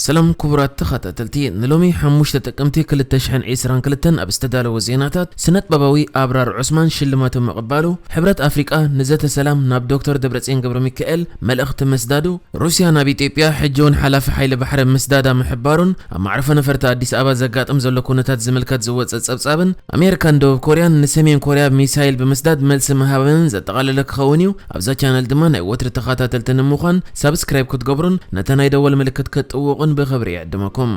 ሰላም ክቡራት ተኸታተልቲ፣ ንሎሚ ሓሙሽተ ጥቅምቲ ክልተ ሽሕን ዕስራን ክልተን ኣብ ዝተዳለወ ዜናታት፣ ስነጥበባዊ ኣብራር ዑስማን ሽልማቱ ምቕባሉ፣ ሕብረት ኣፍሪቃ ንዘተ ሰላም ናብ ዶክተር ደብረጽዮን ገብረ ሚካኤል መልእኽቲ ምስዳዱ፣ ሩስያ ናብ ኢትዮጵያ ሕጂ እውን ሓላፊ ሓይሊ ባሕሪ ምስዳዳ ምሕባሩን፣ ኣብ ማዕርፎ ነፈርቲ ኣዲስ ኣበባ ዘጋጥም ዘሎ ኩነታት ዝምልከት ዝወጸ ጸብጻብን፣ ኣሜሪካን ደቡብ ኮርያን ንሰሜን ኮርያ ሚሳይል ብምስዳድ መልሲ ምሃበንን ዘጠቓለለ ክኸውን እዩ። ኣብዛ ቻነል ድማ ናይ ወትሪ ተኸታተልቲ ንምዃን ሳብስክራይብ ክትገብሩን ነታ ናይ ደወል ምልክት ክትጥውቑን ብኽብሪ ይዕድመኩም።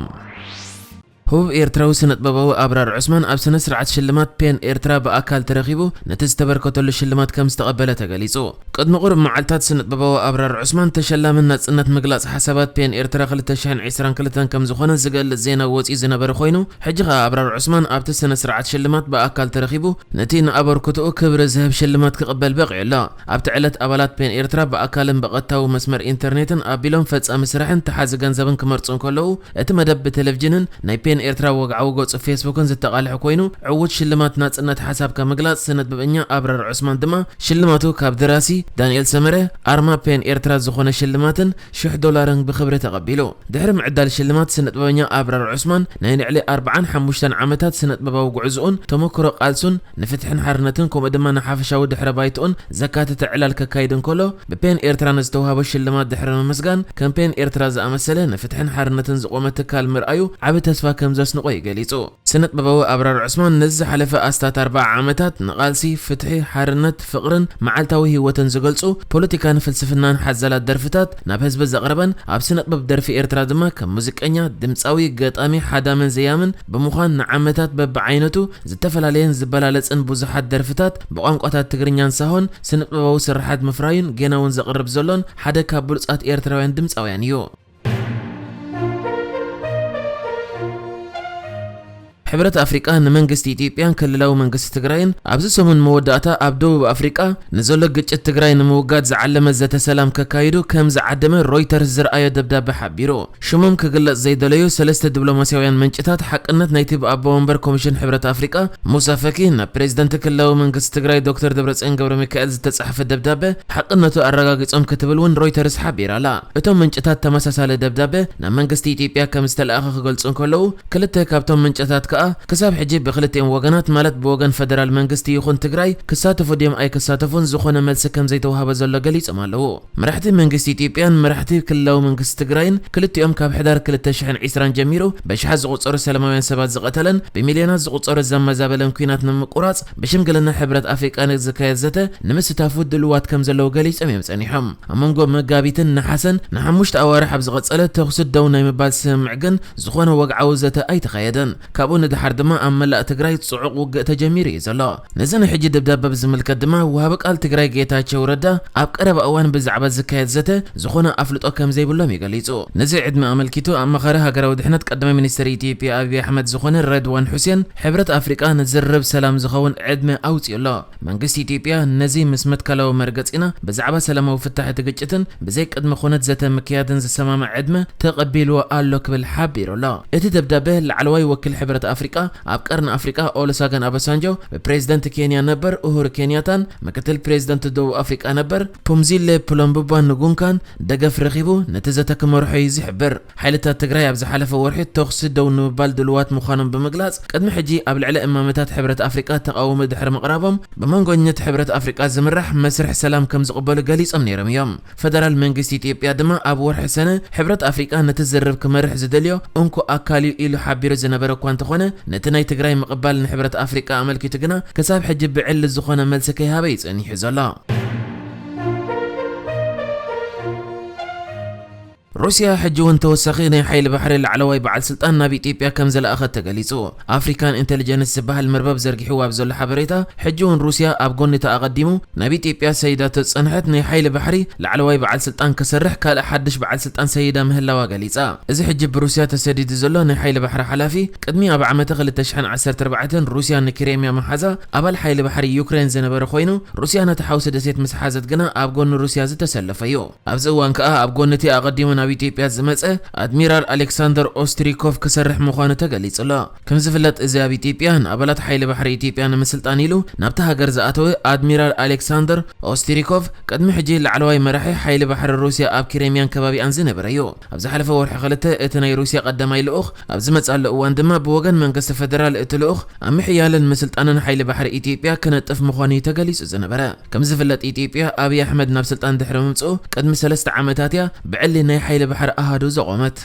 ህቡብ ኤርትራዊ ስነጥበባዊ ኣብራር ዑስማን ኣብ ስነ ስርዓት ሽልማት ፔን ኤርትራ ብኣካል ተረኺቡ ነቲ ዝተበርከተሉ ሽልማት ከም ዝተቐበለ ተገሊጹ። ቅድሚ ቁሩብ መዓልታት ስነጥበባዊ ኣብራር ዑስማን ተሸላምን ናጽነት ምግላጽ ሓሳባት ፔን ኤርትራ ክልተ ሽሕን ዕስራን ክልተን ከም ዝኾነ ዝገልጽ ዜና ወጺኡ ዝነበረ ኮይኑ፣ ሕጂ ኸኣ ኣብራር ዑስማን ኣብቲ ስነ ስርዓት ሽልማት ብኣካል ተረኺቡ ነቲ ንኣበርክቶኡ ክብሪ ዝህብ ሽልማት ክቕበል በቒዑ ኣሎ። ኣብቲ ዕለት ኣባላት ፔን ኤርትራ ብኣካልን ብቐጥታዊ መስመር ኢንተርኔትን ኣቢሎም ፈጻሚ ስራሕን ተሓዚ ገንዘብን ክመርጹ እንከለዉ፣ እቲ መደብ ብቴሌቪዥንን ናይ ፔን ኤርትራ ወግዓዊ ገጹ ፌስቡክን ዝተቓልሐ ኮይኑ፣ ዕዉት ሽልማት ናጽነት ሓሳብካ ምግላጽ ስነጥበበኛ ኣብራር ዑስማን ድማ ሽልማቱ ካብ ደራሲ ዳንኤል ሰመረ ኣርማ ፔን ኤርትራ ዝኾነ ሽልማትን ሽሕ ዶላርን ብኽብሪ ተቐቢሉ። ድሕሪ ምዕዳል ሽልማት ስነጥበበኛ ኣብራር ዑስማን ናይ ልዕሊ ኣርብዓን ሓሙሽተን ዓመታት ስነጥበባዊ ጉዕዞኡን ተመክሮ ቃልሱን ንፍትሕን ሓርነትን ከምኡ ድማ ንሓፈሻዊ ድሕረ ባይትኡን ዘካተተ ዕላል ከካይድ እንከሎ፣ ብፔን ኤርትራ ንዝተዋህቦ ሽልማት ድሕሪ ምምስጋን፣ ከም ፔን ኤርትራ ዝኣመሰለ ንፍትሕን ሓርነትን ዝቖመ ትካል ምርኣዩ ዓቢ ተስፋ ከም ዘስንቖ እዩ ገሊጹ። ስነጥበባዊ ኣብራር ዑስማን ነዚ ዝሓለፈ ኣስታት ኣርብዓ ዓመታት ንቓልሲ ፍትሒ፣ ሓርነት፣ ፍቕርን መዓልታዊ ህይወትን ዝገልጹ ፖለቲካን ፍልስፍናን ሓዘላት ደርፍታት ናብ ህዝቢ ዘቕረበን ኣብ ስነጥበብ ደርፊ ኤርትራ ድማ ከም ሙዚቀኛ፣ ድምጻዊ፣ ገጣሚ፣ ሓዳምን ዘያምን ብምዃን ንዓመታት በብዓይነቱ ዝተፈላለየን ዝበላለጽን ብዙሓት ደርፍታት ብቋንቋታት ትግርኛን ሳሆን ስነጥበባዊ ስርሓት ምፍራዩን ጌና እውን ዘቕርብ ዘሎን ሓደ ካብ ብሉጻት ኤርትራውያን ድምጻውያን እዩ። ሕብረት ኣፍሪቃ ንመንግስቲ ኢትዮጵያን ክልላዊ መንግስቲ ትግራይን ኣብዚ ሰሙን መወዳእታ ኣብ ደቡብ ኣፍሪቃ ንዘሎ ግጭት ትግራይ ንምውጋድ ዝዓለመ ዘተ ሰላም ከካይዱ ከም ዝዓደመ ሮይተርስ ዝረኣዮ ደብዳበ ሓቢሩ። ሽሞም ክግለጽ ዘይደለዩ ሰለስተ ዲፕሎማስያውያን ምንጭታት ሓቅነት ናይቲ ብኣቦ ወንበር ኮሚሽን ሕብረት ኣፍሪቃ ሙሳ ፈኪ ናብ ፕሬዝደንት ክልላዊ መንግስቲ ትግራይ ዶክተር ደብረጽዮን ገብረ ሚካኤል ዝተጻሕፈ ደብዳበ ሓቅነቱ ኣረጋጊጾም ክትብል እውን ሮይተርስ ሓቢራ'ላ። እቶም ምንጭታት ተመሳሳሊ ደብዳበ ናብ መንግስቲ ኢትዮጵያ ከም ዝተለኣኸ ክገልጹ እንከለዉ፣ ክልተ ካብቶም ምንጭታት ከኣ ክሳብ ሕጂ ብክልቲኦም ወገናት ማለት ብወገን ፈደራል መንግስቲ ይኹን ትግራይ ክሳተፉ ድዮም ኣይክሳተፉን ዝኾነ መልሲ ከም ዘይተዋህበ ዘሎ ገሊጾም ኣለዉ። መራሕቲ መንግስቲ ኢትዮጵያን መራሕቲ ክልላዊ መንግስቲ ትግራይን ክልቲኦም ካብ ሕዳር ክልተ ሽሕን ዕስራን ጀሚሩ በሽሓት ዝቑጸሩ ሰላማውያን ሰባት ዝቐተለን ብሚልዮናት ዝቑጸሩ ዘመዛበለን ኲናት ንምቁራጽ ብሽምግልና ሕብረት ኣፍሪቃ ንዝካየድ ዘተ ንምስታፉ ድልዋት ከም ዘለዉ ገሊጾም እዮም ጸኒሖም። ኣብ መንጎ መጋቢትን ነሓሰን ንሓሙሽተ ኣዋርሕ ኣብ ዝቐጸለ ተኹሲ ደው ናይ ምባል ስምምዕ ግን ዝኾነ ወግዓዊ ዘተ ኣይተኻየደን። ካብኡ ንደሓር ድማ ኣብ መላእ ትግራይ ጽዑቕ ውግእ ተጀሚሩ እዩ ዘሎ። ነዚ ናይ ሕጂ ደብዳበ ብዝምልከት ድማ ወሃቢ ቃል ትግራይ ጌታቸው ረዳ ኣብ ቀረባ እዋን ብዛዕባ ዝካየድ ዘተ ዝኾነ ኣፍልጦ ከም ዘይብሎም እዩ ገሊጹ። ነዚ ዕድመ ኣመልኪቱ ኣማኻሪ ሃገራዊ ድሕነት ቀዳማይ ሚኒስትር ኢትዮጵያ ኣብይ ኣሕመድ ዝኾነ ረድዋን ሑሴን ሕብረት ኣፍሪቃ ንዝርርብ ሰላም ዝኸውን ዕድመ ኣውጺኡ ኣሎ። መንግስቲ ኢትዮጵያ ነዚ ምስ መትከላዊ መርገጺና ብዛዕባ ሰላማዊ ፍታሕ እቲ ግጭትን ብዘይ ቅድመ ኩነት ዘተ ምክያድን ዝሰማማዕ ዕድመ ተቐቢልዎ ኣሎ ክብል ሓቢሩ ኣሎ። እቲ ደብዳበ ላዕለዋይ ወኪል ሕብረት ኣፍሪቃ ኣብ ቀርኒ ኣፍሪቃ ኦሉሰጋን ኣባሳንጆ ብፕሬዝደንት ኬንያ ነበር ኡሁሩ ኬንያታን ምክትል ፕሬዝደንት ደቡብ ኣፍሪቃ ነበር ፑምዚለ ፕሎምቡባ ንጉንካን ደገፍ ረኺቡ ነቲ ዘተ ክመርሖ እዩ ዝሕብር። ሓይልታት ትግራይ ኣብ ዝሓለፈ ወርሒ ተኹሲ ደው ንምባል ድልዋት ምዃኖም ብምግላጽ፣ ቅድሚ ሕጂ ኣብ ልዕሊ እማመታት ሕብረት ኣፍሪቃ ተቓውሞ ድሕሪ ምቕራቦም፣ ብመንጎኝነት ሕብረት ኣፍሪቃ ዝምራሕ መስርሕ ሰላም ከም ዝቕበሉ ገሊጾም ነይሮም እዮም። ፈደራል መንግስቲ ኢትዮጵያ ድማ ኣብ ወርሒ ሰነ ሕብረት ኣፍሪቃ ነቲ ዝርርብ ክመርሕ ዝደልዮ እንኮ ኣካል እዩ ኢሉ ሓቢሩ ዝነበረ እኳ እንተኾነ፣ ነቲ ናይ ትግራይ ምቕባል ንሕብረት ኣፍሪቃ ኣመልኪቱ ግና ክሳብ ሕጂ ብዕሊ ዝኾነ መልሲ ከይሃበ እዩ ጸኒሑ ዘሎ። ሩስያ ሕጂ እውን ተወሳኺ ናይ ሓይሊ ባሕሪ ላዕለዋይ በዓል ስልጣን ናብ ኢትዮጵያ ከም ዝለኣኸት ተገሊጹ። ኣፍሪካን ኢንተሊጀንስ ዝበሃል መርበብ ዘርጊሕዎ ኣብ ዘሎ ሓበሬታ፣ ሕጂ እውን ሩስያ ኣብ ጎኒ እቲ ኣቐዲሙ ናብ ኢትዮጵያ ሰይዳቶ ዝጸንሐት ናይ ሓይሊ ባሕሪ ላዕለዋይ በዓል ስልጣን ክሰርሕ ካልእ ሓድሽ በዓል ስልጣን ሰይዳ ምህላዋ ገሊጻ። እዚ ሕጂ ብሩስያ ተሰዲዱ ዘሎ ናይ ሓይሊ ባሕሪ ሓላፊ፣ ቅድሚ ኣብ ዓመተ ክልተ ሽሕን ዓሰርተ ኣርባዕተን ሩስያ ንክሬምያ ምሓዛ ኣባል ሓይሊ ባሕሪ ዩክሬን ዝነበረ ኮይኑ፣ ሩስያ ነቲ ሓውሲ ደሴት ምስ ሓዘት ግና ኣብ ጎኒ ሩስያ ዝተሰለፈ እዩ። ኣብዚ እዋን ከኣ ኣብ ጎኒ እቲ ኣቐዲሙ ናብ ኢትዮጵያ ዝመጸ ኣድሚራል ኣሌክሳንደር ኦስትሪኮቭ ክሰርሕ ምዃኑ ተገሊጹ ኣሎ። ከም ዝፍለጥ፣ እዚ ኣብ ኢትዮጵያ ንኣባላት ሓይሊ ባሕሪ ኢትዮጵያ ንምስልጣን ኢሉ ናብታ ሃገር ዝኣተወ ኣድሚራል ኣሌክሳንደር ኦስትሪኮቭ ቅድሚ ሕጂ ላዕለዋይ መራሒ ሓይሊ ባሕሪ ሩስያ ኣብ ክሬምያን ከባቢኣን ዝነበረ እዩ። ኣብ ዝሓለፈ ወርሒ ክልተ እቲ ናይ ሩስያ ቀዳማይ ልኡኽ ኣብ ዝመጽኣሉ እዋን ድማ ብወገን መንግስቲ ፈደራል እቲ ልኡኽ ኣብ ምሕያልን ምስልጣንን ሓይሊ ባሕሪ ኢትዮጵያ ክነጥፍ ምዃኑ እዩ ተገሊጹ ዝነበረ። ከም ዝፍለጥ፣ ኢትዮጵያ ኣብይ ኣሕመድ ናብ ስልጣን ድሕሪ ምምጽኡ ቅድሚ ሰለስተ ዓመታት እያ ብዕሊ ናይ ሓይሊ ባሕሪ ኣሃዱ ዘቖመት።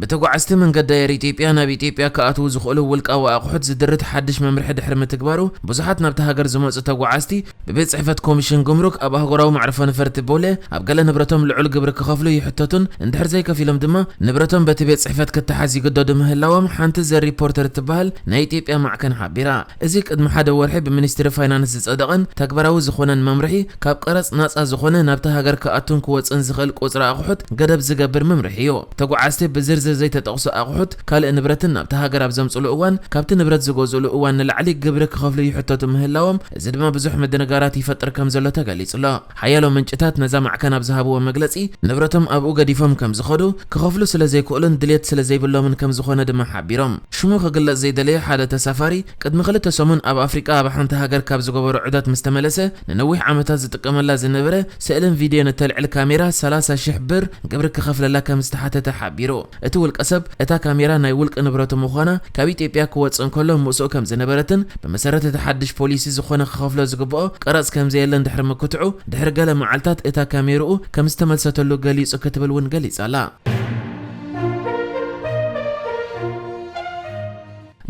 ብተጓዓዝቲ መንገዲ ኣየር ኢትዮጵያ ናብ ኢትዮጵያ ክኣትዉ ዝኽእሉ ውልቃዊ ኣቑሑት ዝድርት ሓድሽ መምርሒ ድሕሪ ምትግባሩ፣ ብዙሓት ናብቲ ሃገር ዝመጹ ተጓዓዝቲ ብቤት ጽሕፈት ኮሚሽን ጉምሩክ ኣብ ኣህጉራዊ መዕርፎ ነፈርቲ ቦሌ ኣብ ገለ ንብረቶም ልዑል ግብሪ ክኸፍሉ ይሕተቱን፣ እንድሕር ዘይከፊሎም ድማ ንብረቶም በቲ ቤት ጽሕፈት ክተሓዝ ይግደዱ ምህላዎም ሓንቲ ዘ ሪፖርተር እትበሃል ናይ ኢትዮጵያ ማዕከን ሓቢራ። እዚ ቅድሚ ሓደ ወርሒ ብሚኒስትሪ ፋይናንስ ዝጸደቐን ተግባራዊ ዝኾነን መምርሒ፣ ካብ ቀረጽ ናጻ ዝኾነ ናብቲ ሃገር ክኣቱን ክወጽእን ዝኽእል ቁጽሪ ኣቑሑት ገደብ ዝገብር መምርሒ እዩ። ተጓዓዝቲ ብዝርዝር ዘይተጠቕሱ ኣቑሑት ካልእ ንብረትን ናብቲ ሃገር ኣብ ዘምጽሉ እዋን፣ ካብቲ ንብረት ዝገዝእሉ እዋን ንላዕሊ ግብሪ ክኸፍሉ ይሕተቱ ምህላዎም፣ እዚ ድማ ብዙሕ ምድንጋራት ይፈጥር ከም ዘሎ ተገሊጹ ኣሎ። ሓያሎ ምንጭታት ነዛ ማዕከን ኣብ ዝሃብዎ መግለጺ፣ ንብረቶም ኣብኡ ገዲፎም ከም ዝኸዱ፣ ክኸፍሉ ስለ ዘይክእሉን ድሌት ስለ ዘይብሎምን ከም ዝኾነ ድማ ሓቢሮም። ሽሙ ክግለጽ ዘይደለየ ሓደ ተሳፋሪ፣ ቅድሚ ክልተ ሰሙን ኣብ ኣፍሪቃ ኣብ ሓንቲ ሃገር ካብ ዝገበሮ ዑደት ምስ ተመለሰ፣ ንነዊሕ ዓመታት ዝጥቀመላ ዝነበረ ስእልን ቪድዮን እተልዕል ካሜራ ሰላሳ ሽሕ ብር ግብሪ ክኸፍለላ ከም ዝተሓተተ ሓቢሩ። እቲ ውልቀ ሰብ፣ እታ ካሜራ ናይ ውልቂ ንብረቱ ምዃና፣ ካብ ኢትዮጵያ ክወጽእ እንከሎ ምስኡ ከም ዝነበረትን፣ ብመሰረት እቲ ሓድሽ ፖሊሲ ዝኾነ ክኸፍሎ ዝግብኦ ቀረጽ ከም ዘየለን ድሕሪ ምክትዑ፣ ድሕሪ ገለ መዓልታት እታ ካሜርኡ ከም ዝተመልሰተሉ ገሊጹ ክትብል እውን ገሊጻ ኣላ።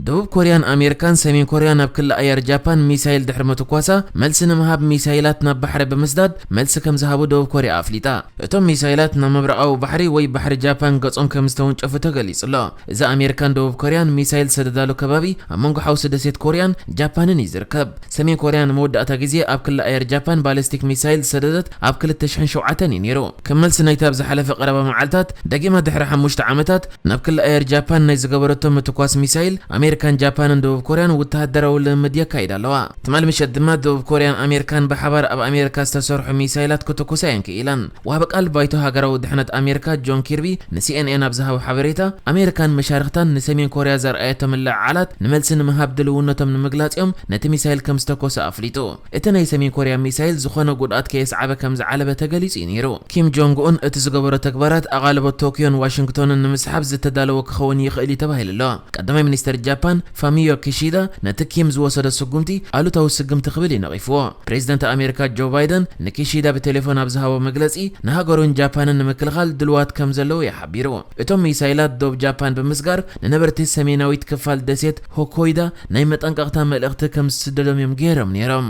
ደቡብ ኮርያን ኣሜሪካን ሰሜን ኮርያ ናብ ክሊ ኣየር ጃፓን ሚሳይል ድሕሪ ምትኳሳ፣ መልሲ ንምሃብ ሚሳይላት ናብ ባሕሪ ብምስዳድ መልሲ ከም ዝሃቡ ደቡብ ኮርያ ኣፍሊጣ። እቶም ሚሳይላት ናብ ምብራቓዊ ባሕሪ ወይ ባሕሪ ጃፓን ገጾም ከም ዝተወንጨፉ ተገሊጹ ኣሎ። እዚ ኣሜሪካን ደቡብ ኮርያን ሚሳይል ዝሰደዳሉ ከባቢ ኣብ መንጎ ሓውሲ ደሴት ኮርያን ጃፓንን እዩ ዝርከብ። ሰሜን ኮርያ ንመወዳእታ ግዜ ኣብ ክሊ ኣየር ጃፓን ባሊስቲክ ሚሳይል ዝሰደደት ኣብ ክልተ ሽሕን ሸውዓተን እዩ ነይሩ። ከም መልሲ ናይቲ ኣብ ዝሓለፈ ቀረባ መዓልታት፣ ደጊማ ድሕሪ ሓሙሽተ ዓመታት ናብ ክሊ ኣየር ጃፓን ናይ ዝገበረቶ ምትኳስ ሚሳይል፣ ኣሜሪካን ጃፓንን ደቡብ ኮርያን ወተሃደራዊ ልምምድ የካይዳ ኣለዋ። ትማሊ ምሸት ድማ ደቡብ ኮርያን ኣሜሪካን ብሓባር ኣብ ኣሜሪካ ዝተሰርሑ ሚሳይላት ክትኩሳ እየን ክኢለን። ወሃቢ ቃል ባይቶ ሃገራዊ ድሕነት ኣሜሪካ ጆን ኪርቢ ንሲኤንኤን ኣብ ዝሃቦ ሓበሬታ፣ ኣሜሪካን መሻርኽታን ንሰሜን ኮርያ ዘርኣየቶ ምልዕዓላት ንመልሲ ንምሃብ ድልውነቶም ንምግላጽ እዮም ነቲ ሚሳይል ከም ዝተኮሰ ኣፍሊጡ። እቲ ናይ ሰሜን ኮርያ ሚሳይል ዝኾነ ጉድኣት ከየስዓበ ከም ዝዓለበ ተገሊጹ እዩ ነይሩ። ኪም ጆንግ ኡን እቲ ዝገበሮ ተግባራት ኣቓልቦ ቶክዮን ዋሽንግቶንን ንምስሓብ ዝተዳለወ ክኸውን ይኽእል እዩ ተባሂሉ ኣሎ። ቀዳማይ ሚኒስተር ጃፓን ፋሚዮ ኪሺዳ ነቲ ኪም ዝወሰዶ ስጉምቲ ኣሉታዊ ስጉምቲ ክብል እዩ ነቒፍዎ። ፕሬዚደንት ኣሜሪካ ጆ ባይደን ንኪሺዳ ብቴሌፎን ኣብ ዝሃቦ መግለጺ፣ ንሃገሩን ጃፓንን ንምክልኻል ድልዋት ከም ዘለዉ እዩ ሓቢሩ። እቶም ሚሳይላት ዶብ ጃፓን ብምስጋር፣ ንነበርቲ ሰሜናዊት ክፋል ደሴት ሆኮይዳ ናይ መጠንቀቕታ መልእኽቲ ከም ዝስደዶም እዮም ገይሮም ነይሮም።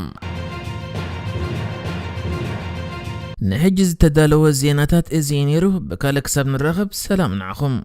ንሕጂ ዝተዳለወ ዜናታት እዚ እዩ ነይሩ። ብካልእ ክሳብ ንራኸብ፣ ሰላም ንዓኹም።